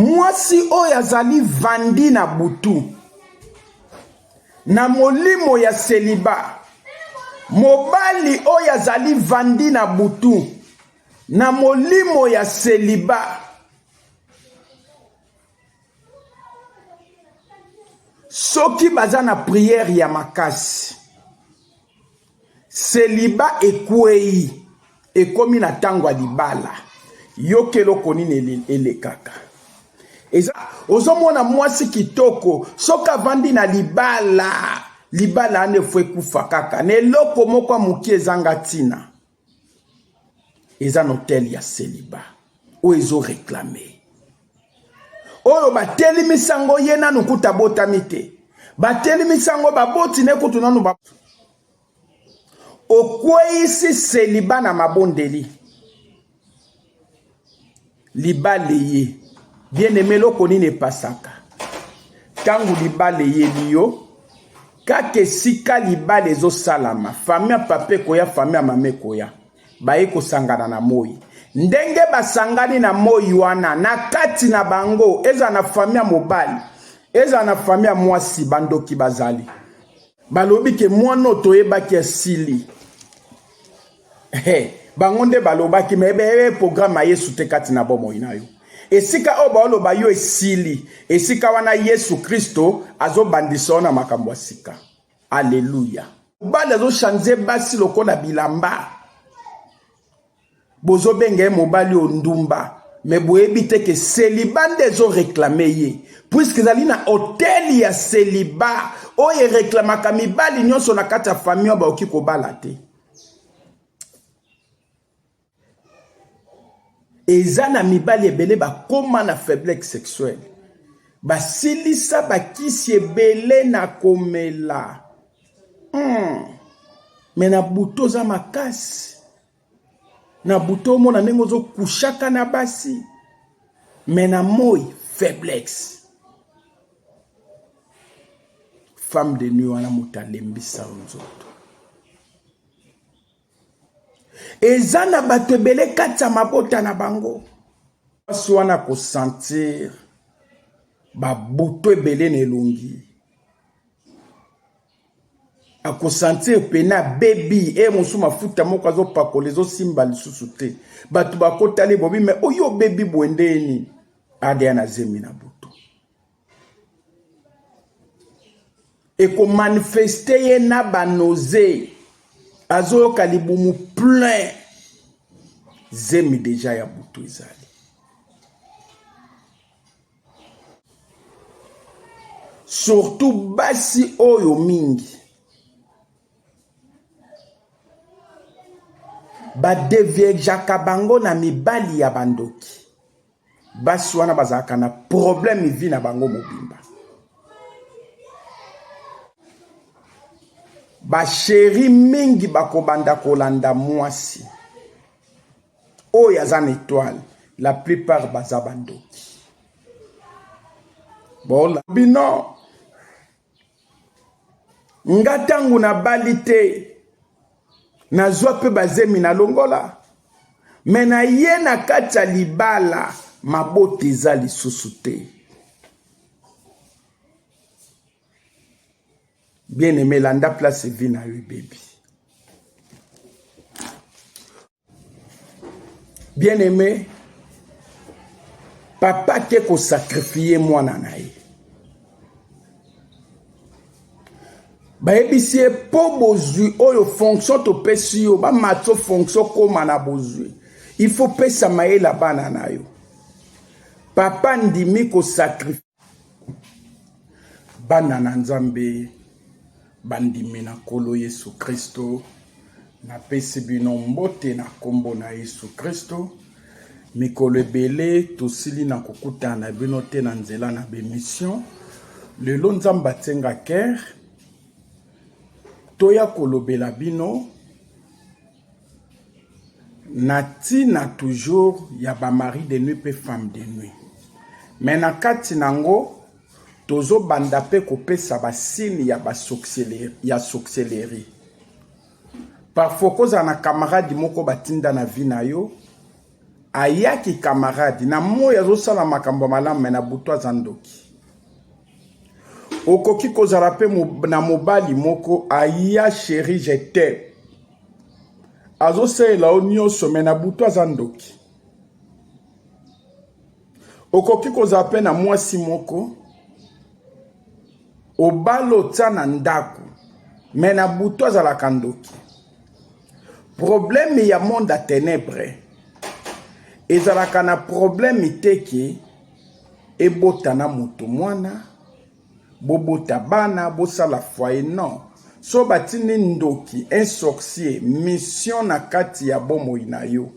Mwasi oyo azali vandi na butu na molimo ya seliba, mobali oyo azali vandi na butu na molimo ya seliba, soki baza na priere ya makasi, Seliba ekwei, ekomi na ntango ya libala. Yoka eloko nini elekaka. Eza ozomona mwasi kitoko soki avandi na libala, libala wana efo ekufa kaka na eloko moko ya moke ezanga ntina. Eza na hotel ya seliba oyo ezo reklame oyo batelemisi yango ye nanu kutu abotami te, batelemisi yango baboti ne kutu nanu ba... Okweyisi seliba na mabondeli, libala eye. Bien aime, eloko nini epasaka ntango libala eyeli yo? Kaka esika libala ezosalama, fami ya papa ekoya, fami ya mama ekoya, baye kosangana na moi. Ndenge basangani na moi wana, na kati na bango, ezala na fami ya mobali, ezala na fami ya mwasi, bandoki bazali. Balobi ke mwana oyo toyebaki asili. Hey, bango nde balobaki me bebe programme ya Yesu te kati na bomoi na yo. Esika oyo baoloba yo esili, esika wana Yesu Kristo azobandisa yo na makambo ya sika. Aleluya. Mobali azochange basi lokola bilamba. Bozobenga ye mobali oyo ndumba, me boyebi te ke seliba nde ezoreklame ye, puiske ezali na hotel ya seliba oyo ereklamaka mibali nyonso na kati ya famille oyo bakoki kobala te. Eza na mibali ebele bakoma na faiblesse sexuelle, basilisa bakisi ebele na komela me na butu oza makasi, na butu omona ndenge ozokushaka na basi, me na moi faiblesse. Femme de nuit wana moto alembisa yo nzoto. Eza na bato ebele kati ya mabota na bango, mwasi wana kosentir babuto ebele na elongi, akosentir pene abebi e mosusu mafuta moko azopakola ezosimba lisusu te. Bato bakotali bobi, me oyo obebi boye nde nini? Adeya na zemi na butu ekomanifeste ye na banoze, azoyoka libumu plein, zemi deja ya butu ezali. Surtout basi oyo mingi badeviergeaka bango na mibali ya bandoki. Basi wana bazalaka na problème vie na bango mobimba. Basheri mingi bakobanda kolanda mwasi oyo aza na étoile, la plupart baza bandoki. Bola bino nga ntango nabali te, nazwa mpe bazemi nalongola, me na ye na kati ya libala mabota eza lisusu te. Bien aimé, landa place vie na yo ebebi. Bien aimé, papa te kosakrifie mwana na ye. Bayebisi ye mpo bozwi oyo fonction topesi yo, bamatso fonction koma na bozwi, il faut pesa mayele ya bana na yo. Papa ndimi kosakrifie bana na Nzambe, bandimi na Nkolo Yesu Kristo. Napesi bino mbote na nkombo na Yesu Kristo. Mikolo ebele tosili na kokutana na bino te na nzela na bemission. Lelo Nzambe atie nga cœur toya kolobela bino na ntina toujours ya ba mari de nuit pe femme de nuit. Mais na kati nango tozobanda pe kopesa ba signe ya ba sorcellerie, ya sorcellerie. Parfois kozala na camarade moko batinda na vie na yo. Ayaki camarade na moi azosala makambo ya malamu me na butu aza ndoki. Okoki kozala mpe na mobali moko aya chéri je t'aime, azosalela yo nyonso me na butu aza ndoki. Okoki kozala mpe na mwasi moko obala otya na ndako me na butu azalaka ndoki. Problème ya monde ya tenebre ezalaka na problème te ke ebota na moto mwana bobota bana bosala foyer non. So batindi ndoki un sorcier mission na kati ya bomoi na yo,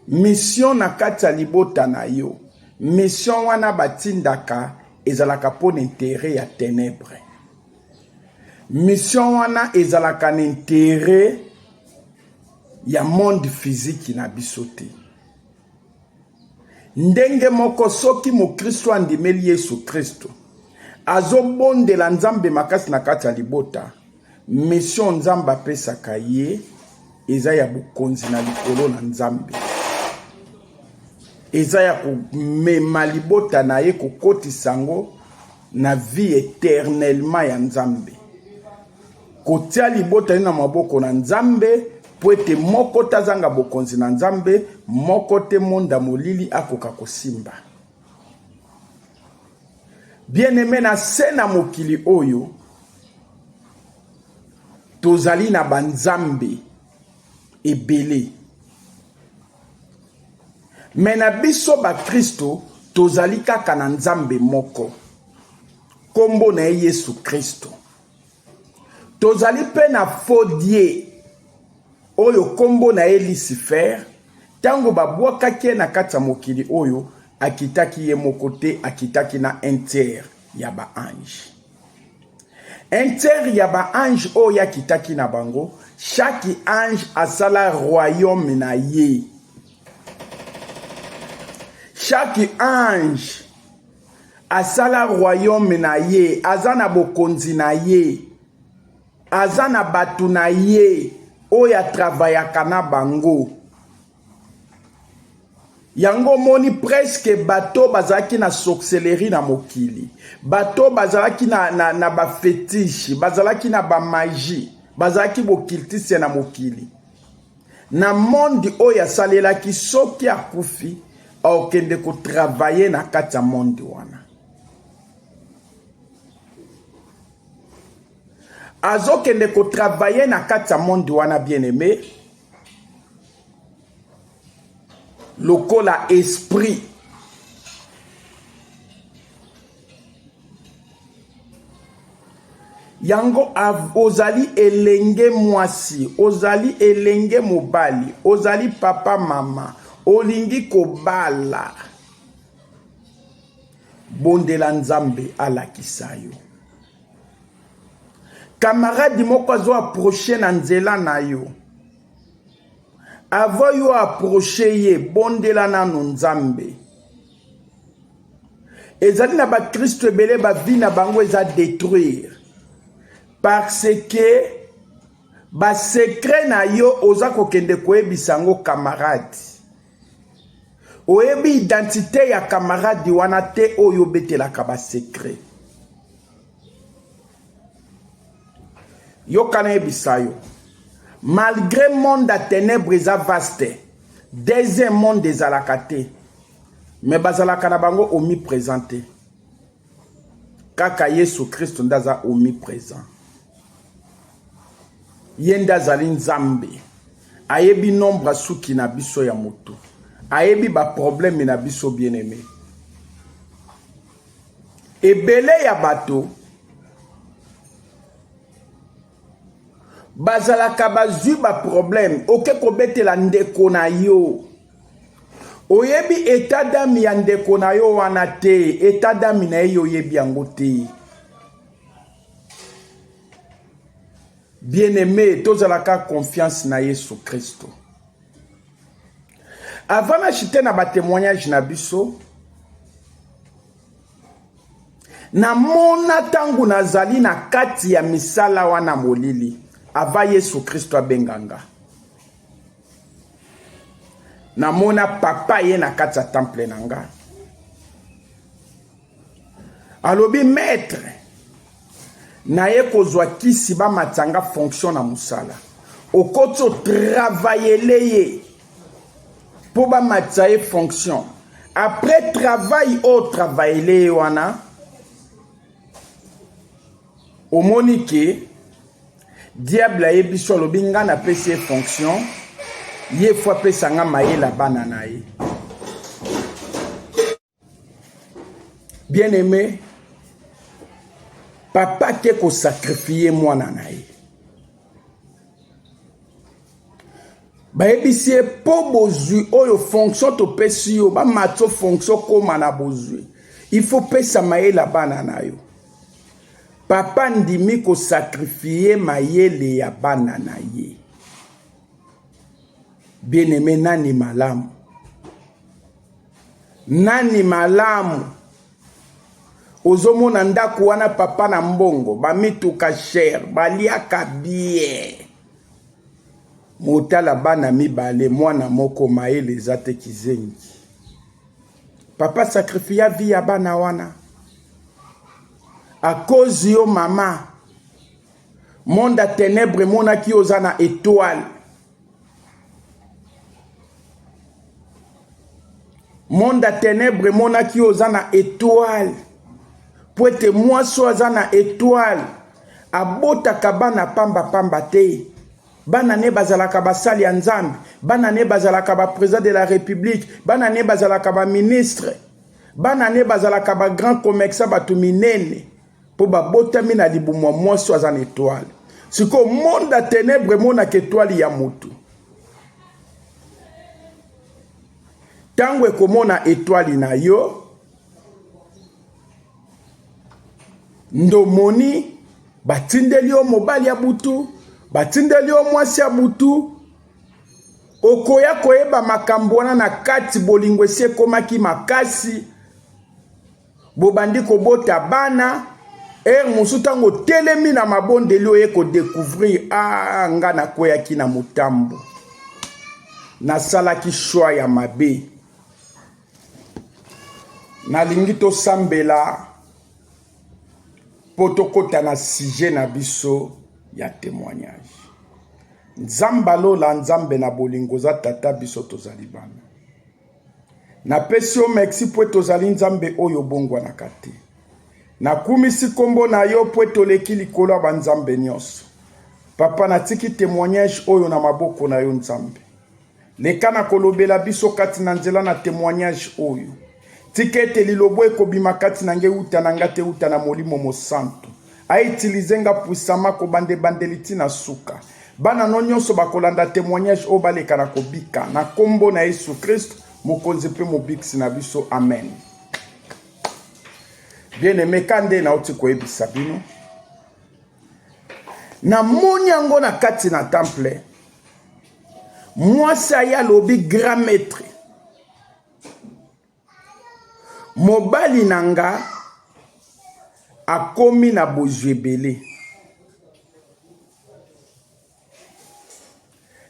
mission na kati ya libota na yo, mission wana batindaka ezalaka mpo na interet ya tenebre. Mission wana ezalaka na interet ya monde physique na biso te. Ndenge moko soki mokristo andimeli Yesu Kristo, azobondela Nzambe makasi na kati ya libota, mission Nzambe apesaka ye eza ya bokonzi na likolo na Nzambe, eza ya komema libota na ye kokotisa yango na vie eternellement ya Nzambe, kotia libota ye na maboko na Nzambe mpo ete moko te azanga bokonzi na Nzambe, moko te monda molili akoka kosimba. Bien-aime, na se na mokili oyo tozali na banzambe ebele, me na biso bakristo tozali kaka na Nzambe moko, nkombo na ye Yesu Kristo. Tozali mpe na faux dieu oyo nkombo na ye Lucifer. Ntango babwakaki ye na kati ya mokili oyo, akitaki ye moko te, akitaki na un tiers ya baange. Un tiers ya baange oyo akitaki na bango, chaque ange asala royaume na ye. Chaque ange asala royaume na ye, aza na bokonzi na ye, aza na bato na ye oyo atravayaka na bango. Yango omoni presque bato bazalaki na sorcellerie na mokili, bato bazalaki na, na, na bafetiche, bazalaki na bamagie, bazalaki bokiltiste na mokili, na monde oyo asalelaki. Soki akufi, akokende kotravaille na kati ya monde wana. Azokende kotravaille na kati ya monde wana, bien aimé, lokola esprit. Yango ozali elenge mwasi, ozali elenge mobali, ozali papa mama, olingi kobala, bondela Nzambe alakisa yo. Camarade moko azo approche na nzela na yo, avant yo approche ye, bondela nanu Nzambe. Ezali na bakristo ebele ba vie na bango eza détruire parce que ba secret na yo oza kokende koyebisa yango camarade. Oyebi identité ya camarade wana te oyo obetelaka ba secret. Yoka nayebisa yo, malgré monde ya ténèbres eza vaste, deuxième monde ezalaka te, mais bazalaka na bango omniprésent te. Kaka Yesu Kristo nde aza omniprésent, ye nde azali Nzambe, ayebi nombre ya suki na biso ya motu, ayebi baproblème na biso. Bien aimé, ebele ya bato bazalaka bazwi baproblème, oke kobetela ndeko na yo, oyebi état d'âme ya ndeko na yo wana te, état d'âme na ye oyebi yango te. Bien-aimé, tozalaka confiance na Yesu Kristo. Avant na chite na batémoignage na biso, namona ntango nazali na kati ya misala wana molili, ava Yesu Kristo abenganga. Namona papa ye na kati ya temple na nga. Alobi maître, naye kozwa kisi bamatisa nga fonction na mosala. Okoti otravaillele ye mpo bamatisa ye fonction. Après travail oyo travaillele ye wana, omoni ke diable ayebi so alobi nga napesi ye fonction ye fo apesa nga mayele ya bana na ye. Bien aimé, papa te kosakrifie mwana na ye. Bayebisi ye mpo bozwi oyo fonction topesi yo, bamatso fonction koma na bozwi, il faut pesa mayele ya bana na yo. Papa ndimi kosakrifie mayele ya bana na ye. Bien aimé, nani malamu? Nani malamu? Ozomona ndako wana papa na mbongo, bamituka cher, baliaka bien. Motala bana mibale, mwana moko mayele eza te kizengi. Papa sacrifia vie ya bana wana. A cause yo mama, monde ya ténèbres emonaki yo oza na étoile. Monde ya ténèbres emonaki yo oza na étoile. Po ete mwasi oyo aza na étoile abotaka bana pamba pamba te. Bana ne bazalaka basali ya Nzambe, bana ne bazalaka ba président de la République, bana ne bazalaka ba ministre, bana ne bazalaka ba grand commerçant, bato minene, po babotami na libumu ya mwasi oyo aza na étoile. Sikoyo monde ya ténèbres emonaka étoile ya motu. Tango ekomona étoile na yo, ndomoni batindeli yo mobali ya butu, batindeli yo mwasi ya butu, okoya koyeba makambo wana na kati. Bolingo esi ekomaki makasi, bobandi kobota bana. Heure mosusu ntango otelemi na mabondeli oye kodecouvrir, ah, nga nakweyaki na motambo, nasalaki choix ya mabe. Nalingi tosambela mpo tokota na sujet na biso ya témoignage. Nzambe alola, Nzambe na bolingo, oza tata, biso tozali bana. Napesi yo merci mpo ete ozali Nzambe oyo obongwanaka te. Nakumisi nkombo na yo mpo ete oleki likolo ya banzambe nyonso. Papa, natiki témoignage oyo na maboko na yo Nzambe. Leka na kolobela biso kati na nzela na témoignage oyo. Tika ete lilobo ekobima kati na ngai euta na ngai te, euta na Molimo Mosantu. Autilize nga puissamment kobanda ebandeli ti na suka. Bana no nyonso bakolanda témoignage oyo baleka na kobika. Na kombo na Yesu Christ, Mokonzi mpe Mobikisi na biso. Amen. Bien-aimé, ka nde nauti koyebisa bino. Namoni yango na kati na temple. Mwasi aye alobi grand maître, mobali na nga akomi na bozwi ebele,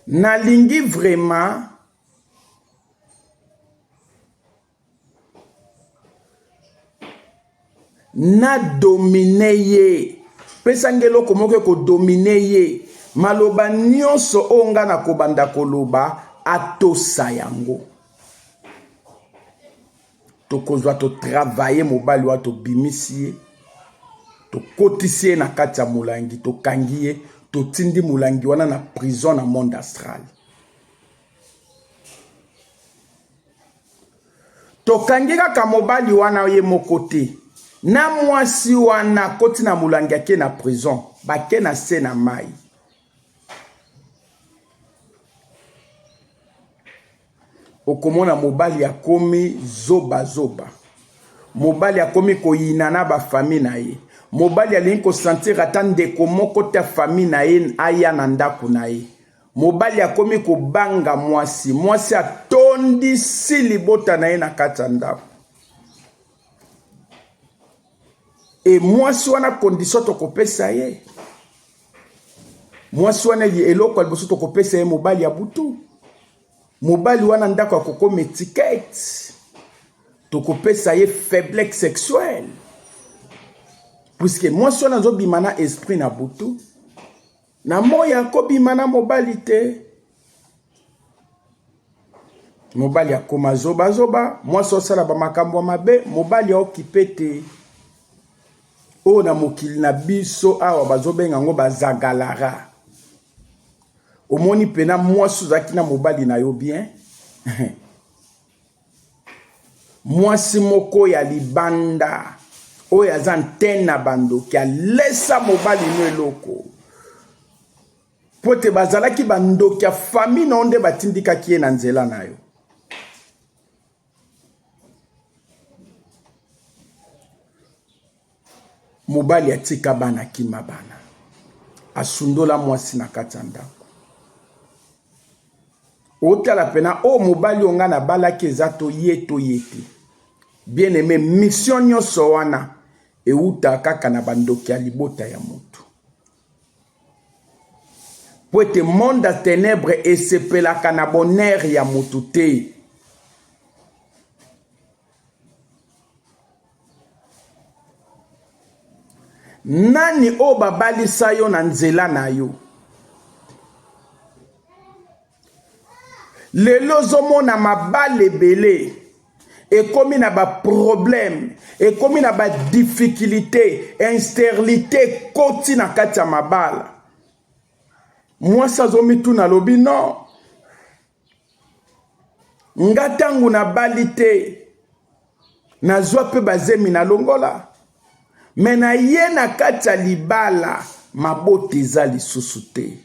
nalingi vraiment Na domine ye. Pesa nga eloko moko eko domine ye. Maloba nyonso oyo nga nakobanda koloba, atosa yango. Tokozwa to travailler mobali wana, tobimisi ye, tokotisi ye na kati ya molangi, tokangi ye, totindi molangi wana na prison na monde astral. Tokangi kaka mobali wana ye moko te, na mwasi wana akoti na molangi ake na prison, bake na se na mai. Okomona mobali akomi zoba zoba, mobali akomi koyina na ba famille na ye, mobali alingi kosentir ata ndeko moko te famille na ye aya na ndako na ye. Mobali akomi kobanga mwasi, mwasi atondisi libota na ye na kati ya ndako. E mwasi wana condition tokopesa ye, mwasi wana eloko ya liboso tokopesa ye mobali ya butu. Mobali wana ndako akokoma etiquette, tokopesa ye faiblesse sexuelle, puisque mwasi wana azobima na esprit na butu, na moi akobima na mobali te. Mobali akoma zoba zoba, mwasi osala ba makambo ya mabe, mobali aokipe te. Oyo na mokili na biso awa bazobenga yango bazaгаlara. Omoni pena mwasi ozalaki na mobali na yo bien mwasi moko ya libanda oyo aza ntene na bandoki alesa mobali no eloko mpo te bazalaki bandoki ya famille na yo nde batindikaki ye na nzela na yo. Mobali atika bana akima bana asundola mwasi na kati ya ndako. Otala pena oyo mobali oyo ngai nabalaki eza to ye to ye te. Bien aime, mission nyonso wana ewuta kaka na bandoki ya libota ya motu. Po ete monde ya tenebre esepelaka na bonheur ya motu te. Nani oyo babalisa yo na nzela na yo? Lelo ozomona mabala ebele ekomi na ba problème, ekomi na ba difficulté, insterilité ekoti na kati ya mabala. Mwasi azomituna alobi non, nga ntango nabali te nazwa mpe bazemi nalongola, me na ye na kati ya libala mabota eza lisusu te.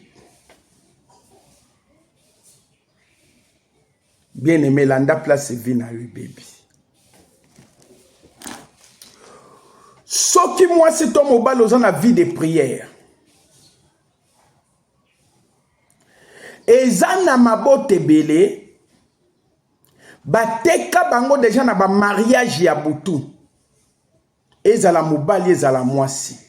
Bien aimé, landa place vie na yo ebebi. Soki mwasi to mobali oza na vie de prière, eza na mabota ebele bateka bango deja na ba mariage ya butu, ezala mobali ezala mwasi,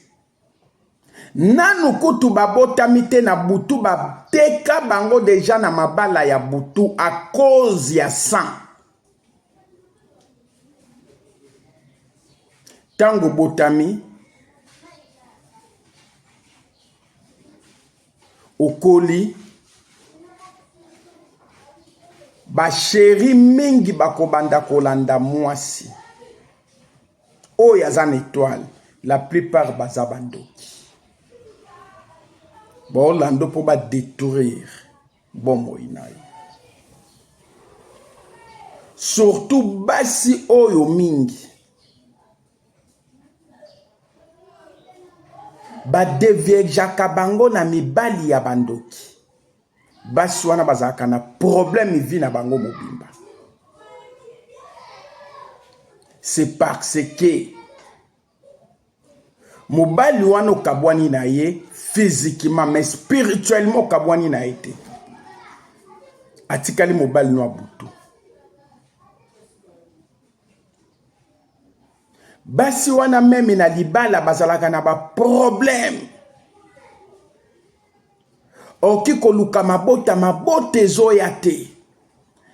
nanu kutu babotami te na butu, bateka bango deja na mabala ya butu a cause ya sang. Tango obotami okoli, ba cherie mingi bakobanda kolanda mwasi oyo aza na etoile, la plupart baza bandoki, baolanda mpo ba detruire bomoi na yo, surtout basi oyo mingi ba deviergeaka bango na mibali ya bandoki. Basi wana bazalaka na problème vie na bango mobimba. C'est parce que mobali wana okabwani na ye physiquement mais spirituellement okabwani na ye te, atikali mobali no butu. Basi wana meme na libala bazalaka na ba problème, oki koluka mabota, mabota ezoya te,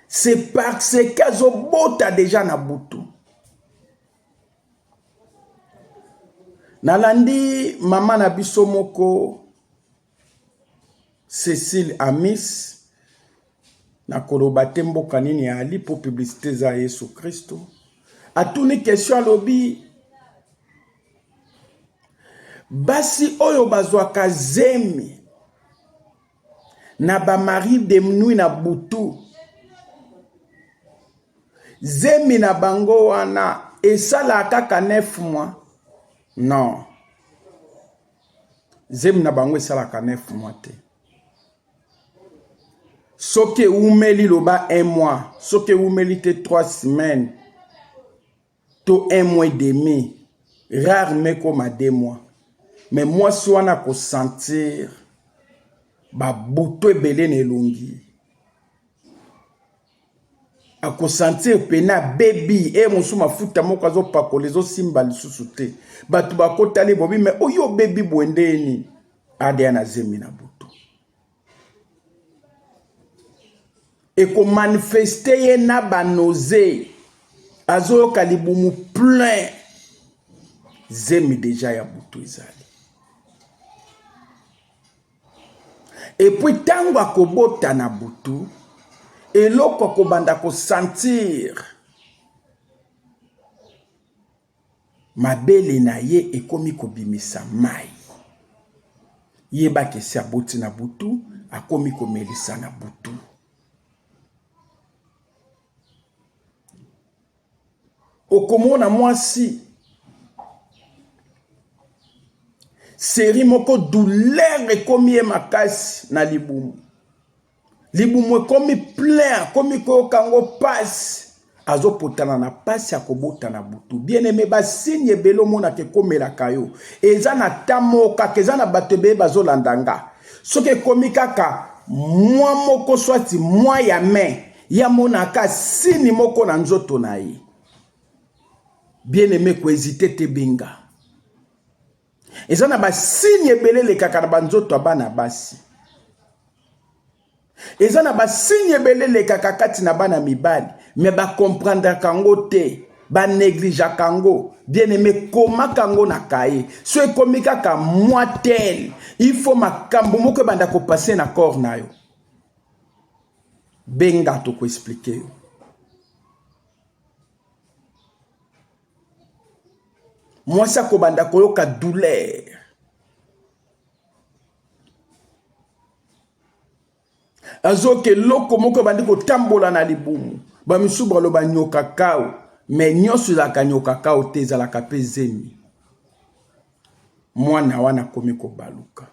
c'est parce que azobota deja na butu. Nalandi mama na biso moko Cecile Amis, nakoloba te mboka nini ya ali po publicité eza ya Yesu Kristo. Atuni question, alobi basi oyo bazwaka zemi na ba mari de nuit na butu, zemi na bango wana esalaka kaka 9 mois? Non, zemi na bango esalaka 9 mois te. Soki ewumeli loba 1 mois, soki ewumeli te 3 semaines to 1 mois et demi, rare mekoma 2 mois. Mais mwasi wana akosentir babuto ebele na elongi, akosentir pene abebi e mosusu mafuta moko azopakola ezosimba lisusu te. Bato bakotali bobi, me oyo obebi boye nde nini? Adeya na zemi na butu. Ekomanifeste ye na ba nausee, azoyoka libumu plein, zemi deja ya butu ezali. Et puis ntango akobota na butu, eloko akobanda kosentir mabele na ye ekomi kobimisa mai. Yebaka esi aboti na butu, akomi komelisa na butu. Okomona mwasi seri moko douleur ekomi ye makasi na libumu. Libumu ekomi plein, akomi koyoka yango pasi, azopotana na pasi ya kobota na butu. Bien aime, basigne ebele omonaka ekomelaka yo, eza na ta moko kaka, eza na bato ebele bazolanda nga. Soki ekomi kaka mwa moko swati mwa ya mai, ye amonaka signe moko na nzoto na ye. Bien aime, kohezite te, benga. Eza na basigne ebele elekaka na banzoto ya bana basi. Eza na basigne ebele elekaka kati na bana mibali, me bakomprendraka yango te, banegligeaka yango. Bien aime, komaka yango na kaye. So ekomi kaka mwa tel, il faut makambo moko ebanda kopase na corps na yo. Benga, tokoexplike yo. Mwasi akobanda koyoka douleur. Azoyoka eloko moko ebandi kotambola na libumu. Bamisusu baloba nyoka kao, me nyonso ezalaka nyoka kao te, ezalaka mpe zemi. Mwana wana akomi kobaluka.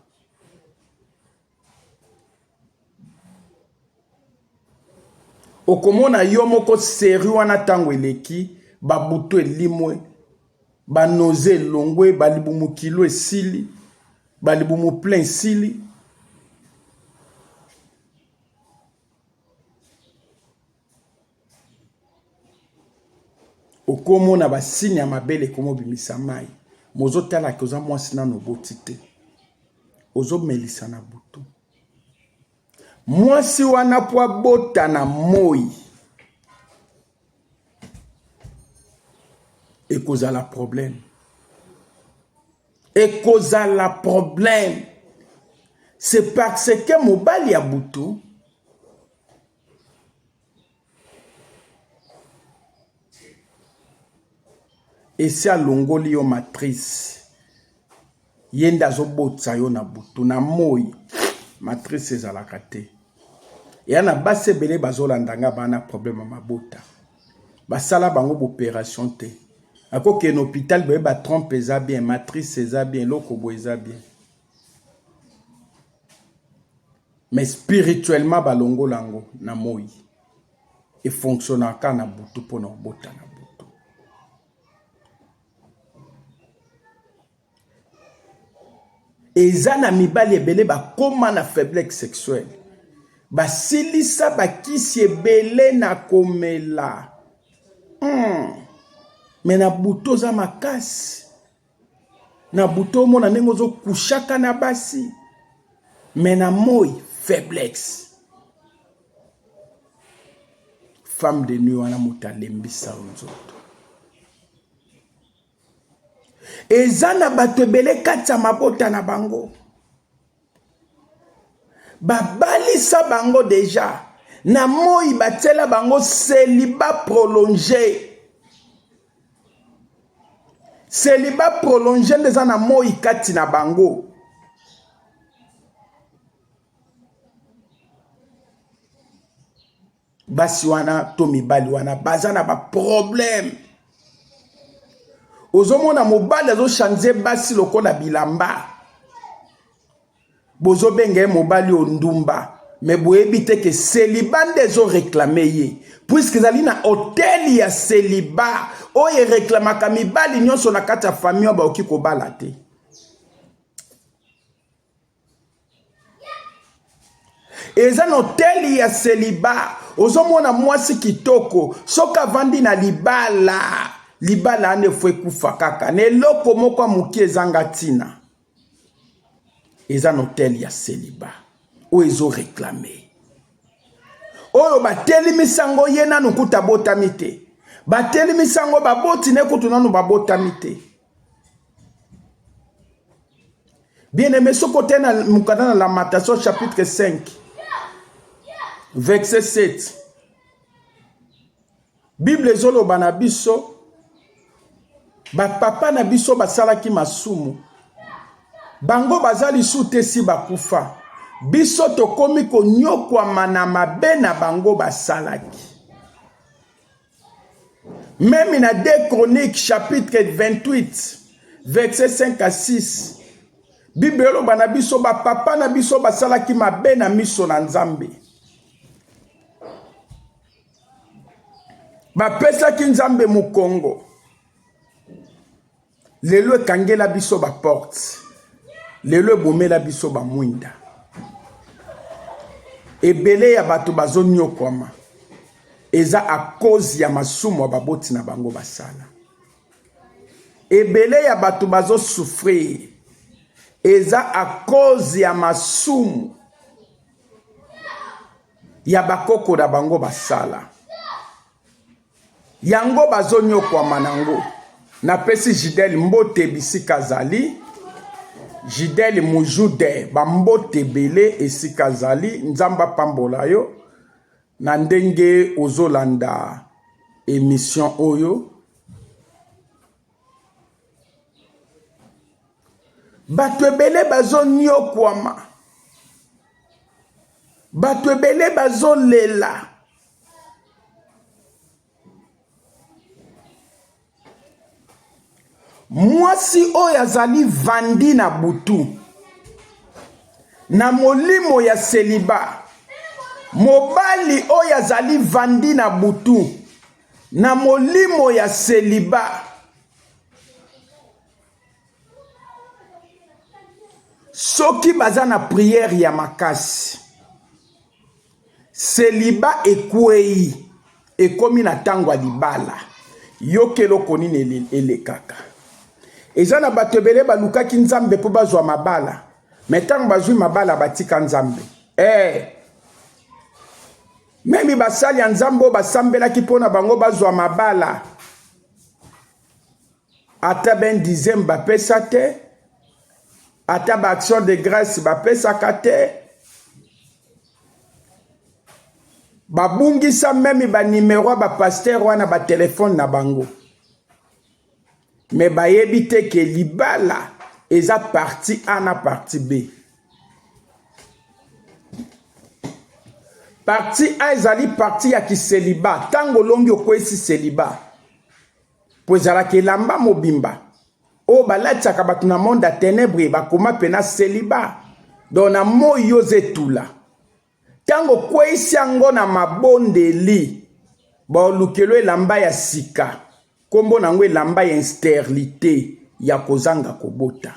Okomona yo moko seri wana ntango eleki, babutu elimwe, banoze elongwe, balibumu kilo esili, balibumu plein esili. Okomona basigne ya mabele ekomobimisa mai. Mozotalaka oza mwasi nano oboti te, ozomelisa na butu. Mwasi wana po abota na moi ekozala problème, ekozala problème. C'est parce que mobali ya butu esi alongoli yo matrice, ye nde azobotisa yo na butu. Na moi matrice ezalaka te. Eya na basi ebele bazolanda nga bana problème ya mabota, basala bango boperation te. Akokende hôpital, boye ba trompe eza bien, matrice eza bien, eloko boye eza bien, mais spirituellement balongola yango na moi, efonctionnaka na butu mpona kobota na butu. Eza na mibali ebele bakoma na faiblesse sexuelle, basilisa bakisi ebele na komela, Me na butu oza makasi, na butu omona ndenge ozokushaka na basi, me na moi faiblesse. Femme de nuit wana moto alembisa yo nzoto. Eza na bato ebele kati ya mabota na bango babalisa bango deja na moi, batiela bango celibat prolonge. Celibat prolonge nde eza na moi kati na bango. Basi wana to mibali wana baza na baproblème. Ozomona mobali azochange basi lokola bilamba, bozobenga ye mobali ondumba, me boyebi te ke celibat nde ezoreklame ye, puiske ezali na hotel ya celibat oyo ereklamaka mibali nyonso na kati ya famille oyo bakoki kobala te. Eza na hotel ya celibat. Ozomona mwasi kitoko, soki avandi na libala, libala wana efo ekufa kaka na eloko moko ya moke ezanga ntina. Eza na hotel ya celibat oyo ezoreklame. oyo batelimisi yango ye nanu kutu abotami te, batelimisi yango baboti ne kutu nanu babotami te. Bien-aimé, soki otali na mokanda na Lamentation chapitre 5 verset 7, Bible ezoloba na biso bapapa na biso basalaki masumu, bango baza lisusu te si bakufa, biso tokomi konyokwama na mabe na bango basalaki. Meme na 2 Chroniques chapitre 28 verset 5 à 6, Bible eloba na biso bapapa na biso basalaki mabe na miso na Nzambe. Bapesaki Nzambe mokongo. Lelo ekangela biso ba porte, lelo ebomela biso ba mwinda. Ebele ya bato bazonyokwama eza a cause ya masumu ya baboti na bango basala. Ebele ya bato bazo souffrir eza a cause ya masumu ya bakoko na bango basala. Yango bazonyokwama nango. Napesi Jidel mbote bisika azali. Jidel Mujude ba mbote ebele esika azali. Nzambe apambola yo na ndenge ozolanda emission oyo. Bato ebele bazonyokwama, bato ebele bazolela. Mwasi oyo azali vandi na butu na molimo ya seliba, mobali oyo azali vandi na butu na molimo ya seliba. Soki baza na priere ya makasi, Seliba ekweyi, ekomi na tango ya libala. Yoka eloko nini elekaka. Eza na bato ebele balukaki Nzambe mpo bazwa mabala, me ntango bazwi mabala batika Nzambe. Eh, meme basali ya Nzambe oyo basambelaki mpo na bango bazwa mabala, ata ben dixième bapesa te, ata ba action de grâce bapesaka te, babungisa meme ba numero ya ba pasteur wana ba telefone na bango, me bayebi te ke libala eza partie A na partie B. Partie A ezali partie ya kiseliba, ntango olongi okweyisi seliba po ezalaka elamba mobimba oyo balatisaka bato na monde ya tenebre, bakoma pena seliba donc na moi yo oza etula. Ntango okweyisi yango na mabondeli, baolukelo elamba ya sika, nkombo na yango elamba ya insterilite, ya kozanga kobota.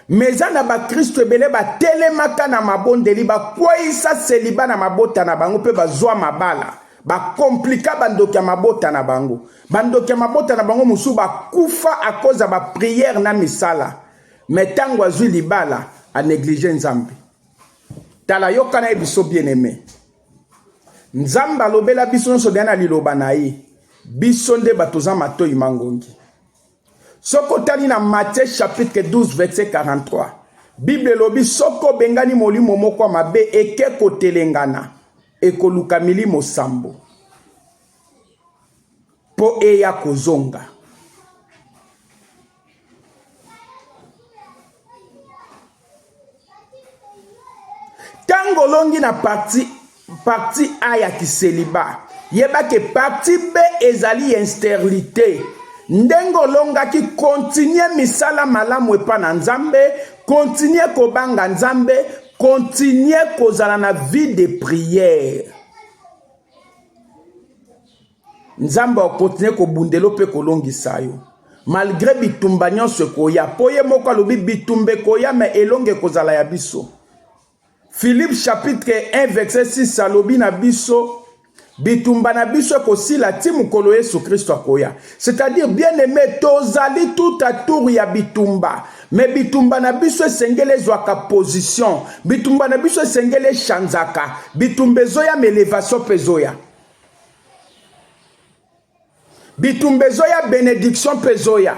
Me eza na bakristo ebele batelemaka na mabondeli, bakweyisa seliba na mabota na bango mpe bazwa mabala, bakomplika bandoki ya mabota na bango. Bandoki ya mabota na bango mosusu bakufa a cause ya bapriere na misala, me ntango azwi libala aneglige Nzambe. Tala, yoka na ye biso bien-aime. Nzambe alobela biso nyonso bia na liloba na ye. Biso nde bato za matoi mangongi. Soki otali na Matthieu chapitre 12 verset 43, Bible elobi soki obengani molimo moko ya mabe eke kotelengana, ekoluka milimo sambo mpo eya kozonga. Ntango olongi na parti parti A ya kiseliba, yeba ke parti B ezali ya insterilite. Ndenge olongaki, continue misala malamu epa na Nzambe, continue kobanga Nzambe, continue kozala na vie de prière. Nzambe akokontinue kobundela mpe kolongisa yo malgre bitumba nyonso ekoya, mpo ye moko alobi bitumba ekoya, me elonga ekozala ya biso. Philippe chapitre 1 verset 6 alobi na biso. Bitumba na biso ekosila ti mokolo Yesu Kristo akoya. C'est-à-dire, bien aimé, tozali tout autour ya bitumba. Mais bitumba na biso esengeli ezwaka position. Bitumba na biso esengeli echanzaka. Bitumba ezoya, mais elevation mpe ezoya. Bitumba ezoya, benediction mpe ezoya.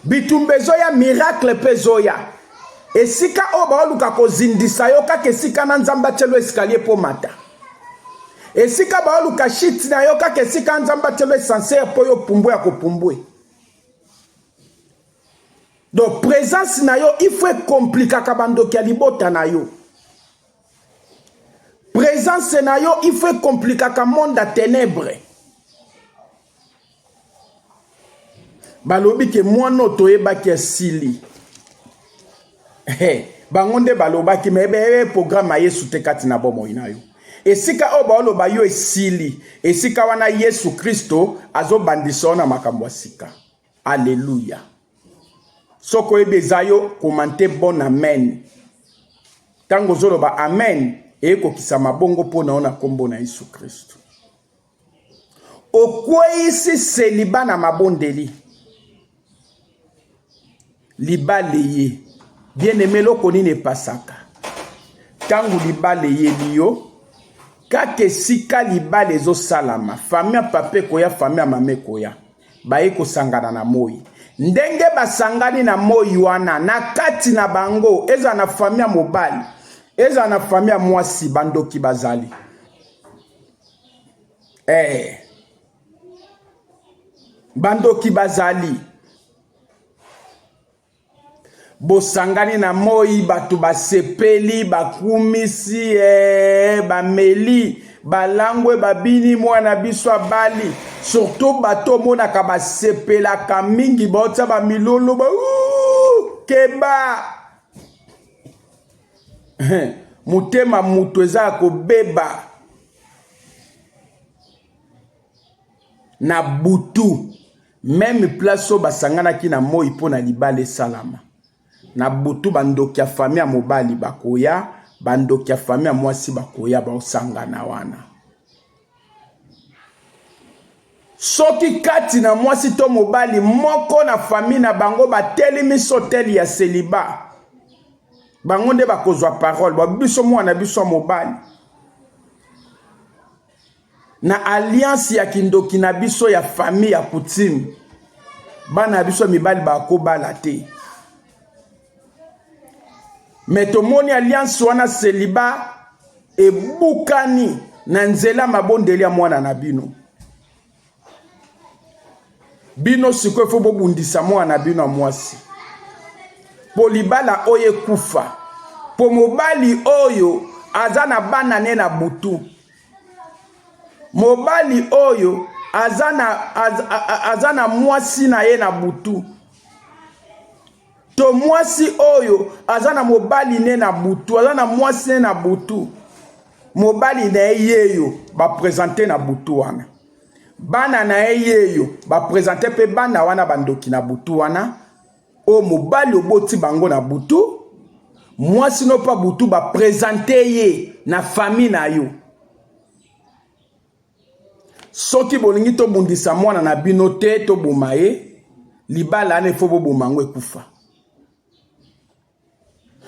Bitumba ezoya, miracle mpe ezoya. Esika oyo baoluka kozindisa yo, kaka esika na Nzambe atielo escalier mpo mata. Esika baoluka shit na yo, kaka esika Nzambe atielo essencer mpo yo pumbwe ya kopumbwe. Donc présence na yo il faut ekomplikaka bandoki ya libota na yo. Présence na yo il faut ekomplikaka monde ya ténèbres. Balobi ke mwana oyo toyebaki esili. Hey, bango nde balobaki me ebe programme ya Yesu te kati na bomoi na yo. Esika oyo baoloba yo esili, esika wana Yesu Kristo azobandisa yo na makambo ya sika. Alleluia. Soki oyebi eza yo, komante bon amen. Ntango ozoloba amen, ekokisama bongo mpo na yo na nkombo na Yesu Kristo. Okweyisi seliba na mabondeli. Libala eye. Bien aime, eloko nini epasaka ntango libala eyeli yo? Kaka esika libala ezosalama, famille ya papa ekoya, famille ya mama ekoya, baye kosangana na moi. Ndenge basangani na moi wana, na kati na bango, ezala na famille ya mobali, ezala na famille ya mwasi, bandoki bazali. Bandoki bazali. Bosangani na moi, bato basepeli, bakumisi, bameli, balangwe, babini, mwana biso abali. Surtout bato omonaka basepelaka mingi, baotia bamilolo ba, keba motema moto eza ya kobeba na butu. Meme place oyo basanganaki na moi mpo na libala esalama, na butu bandoki ya famille ya mobali bakoya, bandoki ya famille ya mwasi bakoya, baosangana wana. Soki kati na mwasi to mobali moko na famille na bango batelemi soteli ya seliba, bango nde bakozwa parole, ba biso mwana biso ya mobali na alliance ya kindoki na biso ya famille ya coutume, bana ya biso mibali bakobala te. Me tomoni alliance wana seliba ebukani na nzela mabondeli ya mwana na bino. Bino sikoyo fo bobundisa mwana na bino ya mwasi po libala oyo ekufa, po mobali oyo aza na bana ne na butu, mobali oyo aza na, aza, aza na mwasi na ye na butu, to mwasi oyo aza na mobali ne na butu, aza na mwasi ne na butu, mobali na ye yeyo bapresente na butu wana, bana na ye yeyo bapresente mpe bana wana bandoki na butu wana, oyo mobali oboti bango na butu, mwasi no mpa butu bapresente ye na famille na yo. Soki bolingi tobundisa mwana na bino te, toboma ye, libala wana ifo boboma yango ekufa.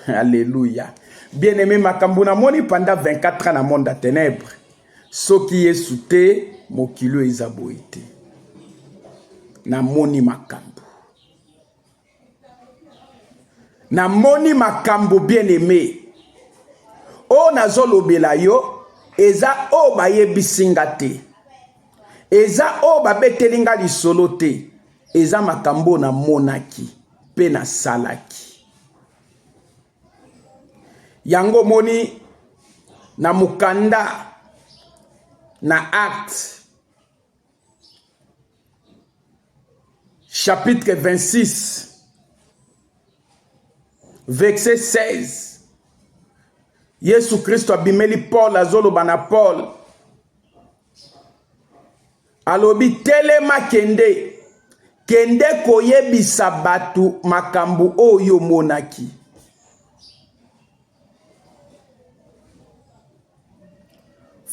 Alléluia. Bien-aimé, makambo namoni pendant 24 ans na monde ya ténèbres, soki Yesu te, mokili oyo eza boye te. Namoni makambo. Namoni makambo, bien-aimé. Oyo nazolobela yo eza oyo bayebisi nga te, eza oyo babeteli nga lisolo te, eza makambo oyo namonaki mpe nasalaki yango. Omoni na mokanda na Acte chapitre 26 verset 16, Yesu Kristo abimeli Paul, azoloba na Paul, alobi: telema, kende, kende koyebisa bato makambo oyo omonaki.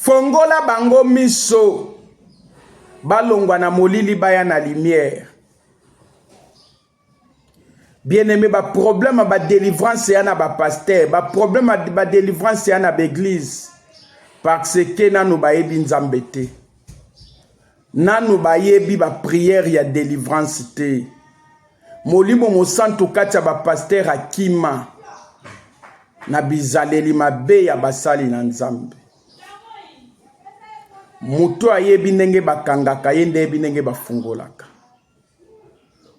Fongola bango miso balongwa na molili baya na lumière. Bien-aimé, ba problème ba délivrance ya na ba pasteur, ba problème ba délivrance ya na ba église parce que nanu bayebi Nzambe te. Nanu bayebi ba prière ya délivrance te. Molimo mosantu kati ya ba pasteur akima na bizaleli mabe ya basali na Nzambe. Moto ayebi ndenge bakangaka ye nde ayebi ndenge bafungolaka.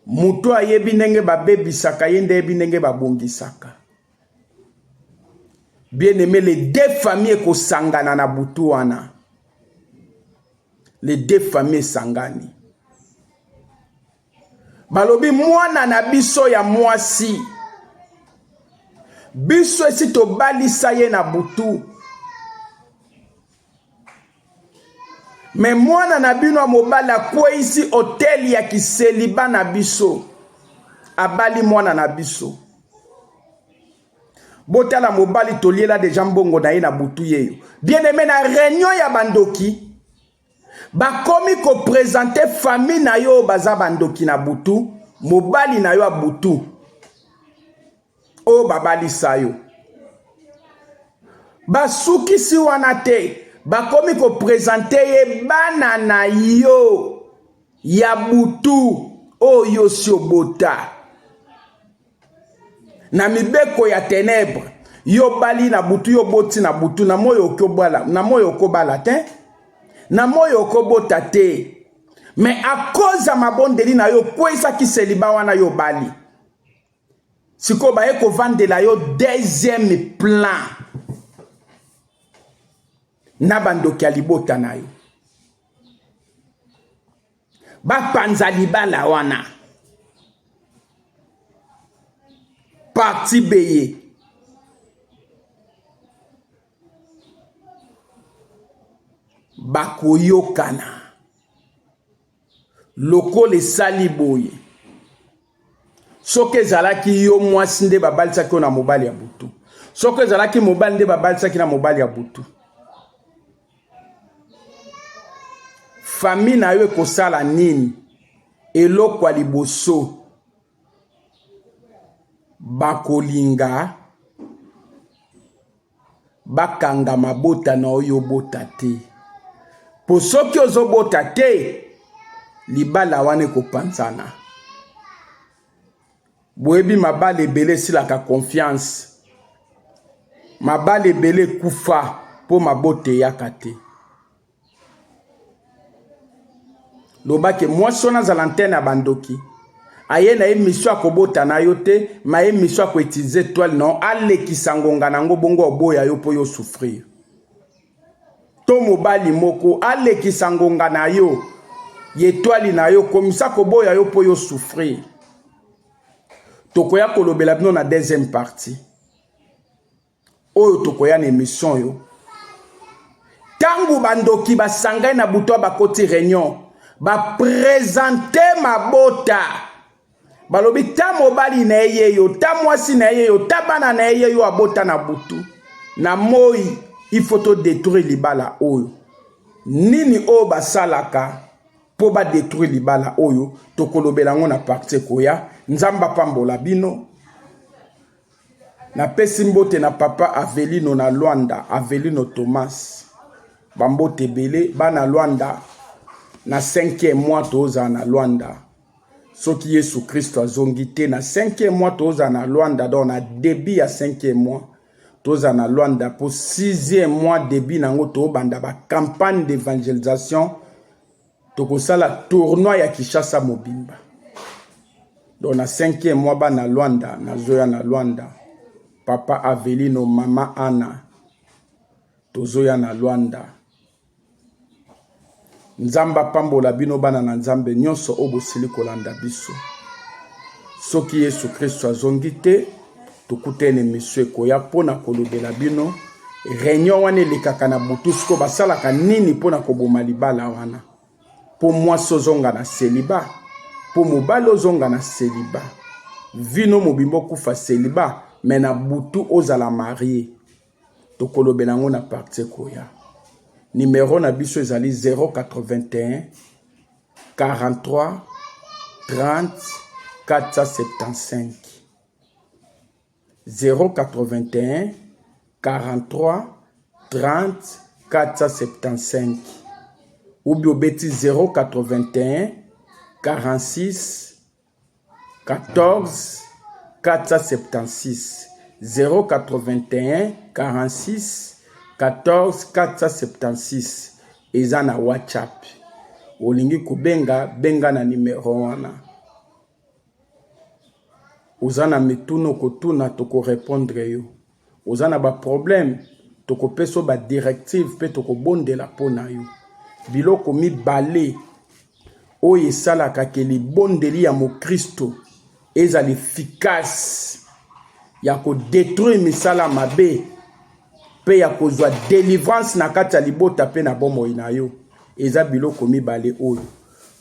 Moto ayebi ndenge babebisaka ye nde ayebi ndenge babongisaka. Bien aimé, les deux familles ekosangana na butu wana. Les deux familles esangani. Balobi mwana na biso ya mwasi biso esi tobalisa ye na butu me mwana na bino ya mobali akweyisi hotel ya kiseliba na biso abali mwana na biso botala mobali toliela deja mbongo na ye na butu yeyo bien aime na reunion ya bandoki bakomi kopresente famille na yo baza bandoki na butu mobali na yo ya butu oyo babalisa yo basukisi wana te bakomi kopresente ye bana na yo ya butu oyo si obota na mibeko ya tenebre yo bali na butu yo boti na butu na moi okobala na moi okobala te na moi okobota te me a cause ya mabondeli na yo okweisaki seliba wana yo obali sikoyo baye kovandela yo deuxième plan na bandoki ya libota na yo bapanza libala wana parti beye bakoyokana lokola esali boye soki ezalaki yo mwasi nde babalisaki yo na mobali ya butu soki ezalaki mobali nde babalisaki na mobali ya butu famille na yo ekosala nini eloko ya liboso bakolinga bakanga mabota na oyo obota te po soki ozobota te libala wana ekopanzana boyebi mabala ebele esilaka confiance mabala ebele ekufa po mabota eyaka te Loba ke mwasi wana azala antenne ya bandoki aye na ye mission ya kobota na yo te ma ye mission ya koutilize toile na yo alekisa ngonga na yango bongo oboya yo mpo yo souffrir to mobali moko alekisa ngonga na yo ye toile na yo komisa koboya yo mpo yo souffrir tokoya kolobela bino na deuxième partie oyo tokoya na emission oyo ntango bandoki basangani na butu bakoti reunion bapresente mabota balobi ta mobali na ye yeyo ta mwasi na ye yeyo ta bana na ye yeyo abota na butu na moi il faut to détruire libala oyo nini oyo basalaka mpo ba détruire libala oyo tokolobela yango na parti ekoya nzambe apambola bino Napesi mbote na papa Avelino na Luanda, Avelino Thomas. Ba mbote ebele bana Luanda na 5e mois tozala na Luanda. Soki Yesu Kristo azongi te na 5e mois tozala na Luanda, donc na début ya 5e mois tozala na Luanda po 6e mois début nango tobanda ba campagne d'évangélisation tokosala tournoi ya Kinshasa mobimba. Donc na 5e mois bana Luanda nazoya na Luanda papa Avelino mama Anna tozoya na Luanda. Nzambe apambola bino bana na Nzambe nyonso oyo bosili kolanda biso. Soki Yesu Kristo azongi te, tokutani na emission ekoya mpo na kolobela bino reunion wana elekaka na butu sikoyo basalaka nini mpo na koboma libala wana mpo mwasi ozonga na seliba mpo mobali ozonga na seliba vino mobimba okufa seliba me na butu ozala marie tokolobela yango na parti ekoya. Numero na biso ezali 081 43 30 475. 081 43 30 475 ubi obeti 081 46 14 476 081 46 14 476 eza na WhatsApp. Olingi kobenga, benga na nimero wana. Oza na mituna okotuna, tokorepondre yo. Oza na ba problème, tokopesa yo ba directive mpe tokobondela mpo na yo. Biloko mibale oyo esalaka ke libondeli ya mokristo ezala efficace ya kodetruire misala mabe mpe ya kozwa delivrance na kati ya libota mpe na bomoi na yo eza biloko mibale oyo: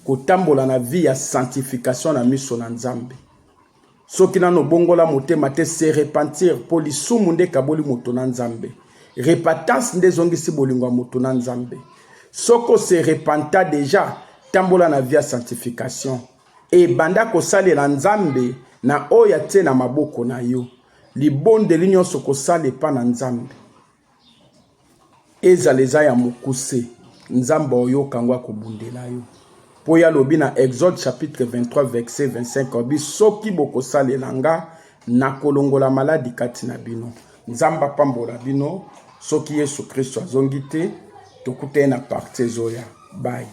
kotambola na vie ya sanctification na miso na Nzambe. Soki nano obongola motema te, se repentir, mpo lisumu nde ekaboli moto na Nzambe. Repentance nde ezongisi bolingo ya moto na Nzambe. Soki ose repenta deja, tambola na vie ya sanctification e banda kosalela Nzambe na oyo atie na maboko na yo. Libondeli nyonso kosala epa na Nzambe, ezala eza ya mokuse, Nzambe oyoka yango, akobundela yo. Mpo ye alobi na Exode chapitre 23 verset 25, alobi: soki bokosalela nga, nakolongola maladi kati na bino. Nzambe apambola bino. Soki Yesu Kristo azongi te, tokutani na partie ezoya. Bye.